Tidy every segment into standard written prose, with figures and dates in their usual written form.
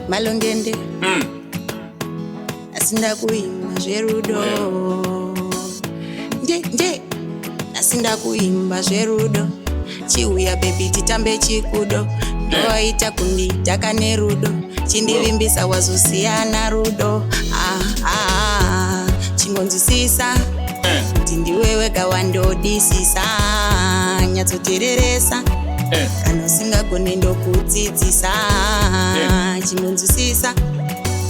Malongende. Asi ndakuimba zverudo. Nje nje. Asi ndakuimba zverudo. Chiuya baby, titambe chikudo. Ndowaita kunditaka nerudo. Chindivimbisa wazosiyana rudo. Ah, ah, ah. Chingonzwisisa kuti ndiwe wega wandodisisa. Nyatsoteereresa. Kana usingagone, ndokudzidzisa. Chingonzwisisa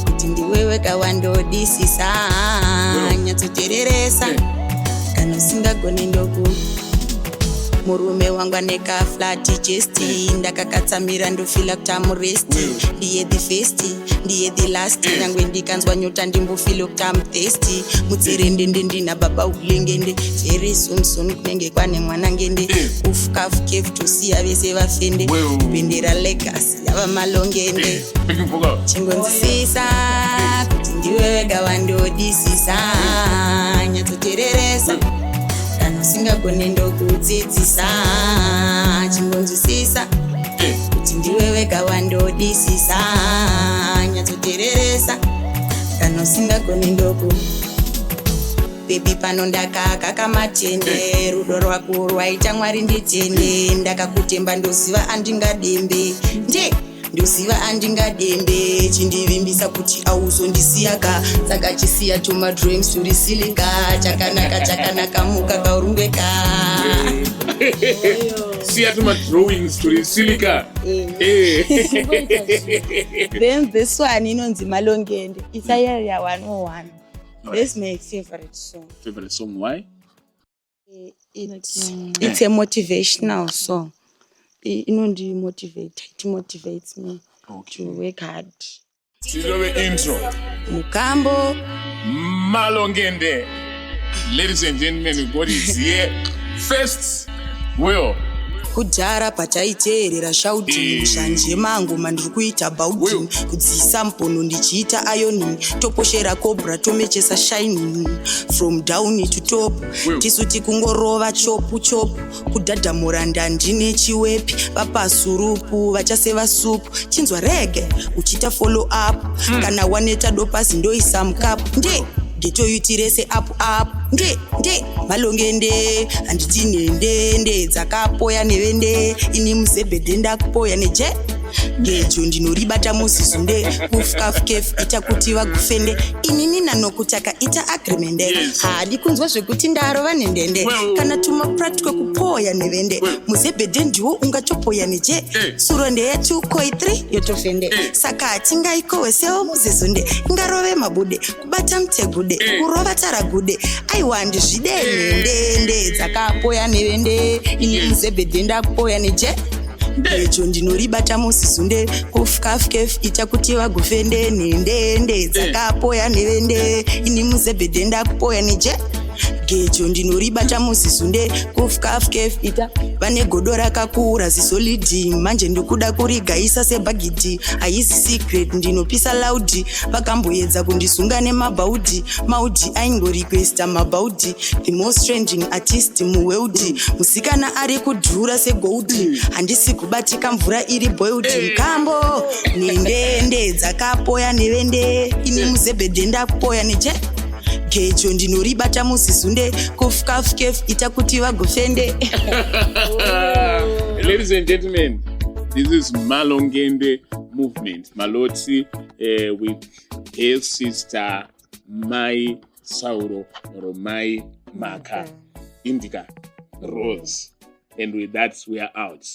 kuti ndiwe wega wandodisisa. Nyatsoteereresa. Kana usingagone, ndoku murume wangu aneka flat chest. Ndakakatsamira, ndofila kuti am rest. Ndiye the first, ndiye the last. Nyangwe ndikanzwa nyota, ndimbofila kuti am thirsty. Mutserendende ndina baba ulengende. Very soon soon kunenge kwane mwana ngende. Ufukafukef, tosiya vese vafende. Bendera legacy yava Malongende. Picking vocal. Chingonzwisisa kuti ndiwe wega wandodisisa. Nyatsoteereresa. Kana usingagone, ndokudzidzisa. Chingonzwisisa kuti ndiwe wega wandodisisa. Nyatsoteereresa. Kana usingagone, ndoku baby, pano ndakakaka matende. Rudo rwako rwaita Mwari nditende. Ndakakutemba, ndoziva andingadembe nde, ndoziva andingadembe. Chindivimbisa kuti auzondisiyaka. Saka chisiya tumadreams turi silika. Chakanaka chakanaka, mukaka urungweka. Siya tuma-drawings turi silika. Then this one inonzi Malongende. It's Area 101. This my favorite song. Favorite song, why? It's a motivational song. Inondimotivate. It motivates me to work hard. Tirove intro. Mukambo. Malongende. Ladies and gentlemen, we got it here. First, Will. Kudhara pataiteerera shouting, mushanje mangoma ndiri kuita bouting, kudzisa mupono ndichiita ironing, toposhera cobra, tomechesa shining from down to top. Will. Tisu tikungorova chopu chopu, kudhadhamura ndandine chiwepi, vapasurupu vachaseva supu. Chinzwa rege uchiita follow up. Kana waneta dopasi, ndoisa mukapu nde ghetto youth rese up up. Nde nde Malongende, handiti nhendende dzakapoya nevende. Ini muzebhedhe ndakupoya neje. Gejo ndinoribata muzizunde. Kufukafukef, ita kuti vagufende. Inini nanokutaka ita agreement. Haadi kunzwa zvekuti ndarova nendende. Kana tuma practical kupoya nevende. Muzebhedhe ndiwo ungatopoya neje. Suro ndeyetukoi 3 yotofende. Saka hatingaikohwesewo muzezunde. Ingarove mabude, kubata mutegude, kurova taragude. Aiwa, handizvide. Nhendende dzakapoya nevende. Ini muzebhedhe ndakupoya neje. Gejo ndinoribata muzizunde. Kufukafukef, ita kuti vagufende. Nhendende dzakapoya nevende. Ini muzebhedhe ndakupoya neje. Gejo ndinoribata muzizunde. Kufukafukef, ita vane godo rakakura zisolidi. Manje ndikuda kurigaisa sebhagidhi. Haizi secret, ndinopisa loud. Vakamboedza kundisunga nemabhaudhi maudhi, aingoriquesta mabhaudhi. The most trending artist muworld, musikana ari kudhura segold. Handisi kubatika mvura iri boiled. Mukambo nendende dzakapoya nevende. Ini muzebhedhe ndakupoya neje. Gejo ndinoribata muzizunde. Kufukafukef, ita kuti vagofende. Ladies and gentlemen, this is Malongende movement. Maloti with her sister Mai Sauro or Mai Maka Indica Rose. And with that, we are out.